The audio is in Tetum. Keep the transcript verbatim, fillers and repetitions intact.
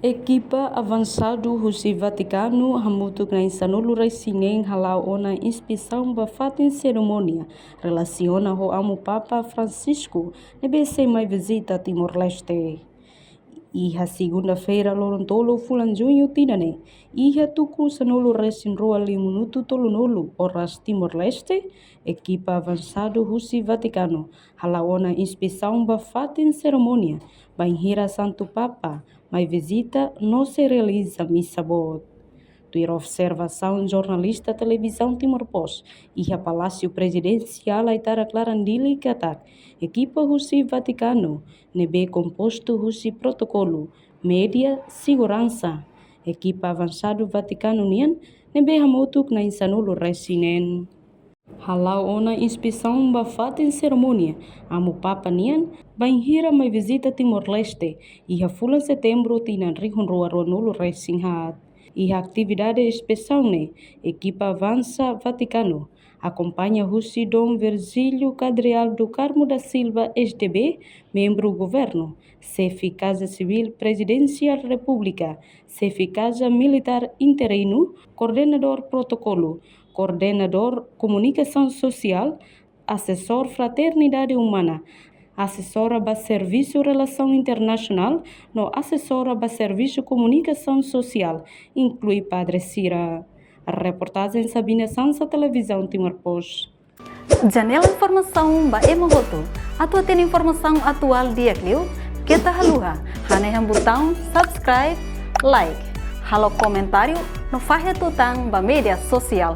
Ekipa avansadu husi Vatikanu hamutuk na'in-sanulu-resin-neen hala'o ona inspesaun ba fatin serimónia relasiona ho Amu Papa Francisco ne'ebé sei mai vizita Timor-Leste. Iha segunda-feira, loron tolu fulan Juñu tinan ne'e, iha tuku sanulu-resin-rua liu minutu tolunulu oras Timor-Leste, ekipa avansadu husi Vatikanu hala'o ona inspesaun ba fatin serimónia bainhira Santu Papa mai vizita no sei realiza misa boot. Tuir observasaun jornalista Televizaun Timor Post iha Palásiu Prezidensiál Aitarak Laran Dili katak, ekipa husi Vatikanu ne'ebé kompostu husi protokolu, média, seguransa, ekipa avansadu Vatikanu nian ne'ebé hamutuk na'in-sanulu-resin-neen hala'o ona inspesaun ba fatin serimónia Amu Papa nian bainhira mai vizita Timor-Leste iha fulan Setembru tinan rihun rua ruanulu-resin-haat. Iha atividade inspesaun ne'e, ekipa avansa Vatikanu akompaña husi Dom Virgílio Cadrial do Carmo da Silva, S D B, membru governu, xefe Kaza Sivíl Prezidensiál Repúblika, xefe Kaza Militár Interinu, koordenadór protokolu, koordenadór komunikasaun sosiál, asesór fraternidade umana, asesora ba servisu relasaun internasionál no asesora ba servisu komunikasaun sosiál, inklui padre sira. Reportajen Sabina Sansa, Televizaun Timor Post. Janela informasaun ba ema hotu. Atu hatene informasaun atuál di'ak liu, keta haluha hanehan butaun subscribe, like, halo komentáriu no fahe tutan ba média sosiál.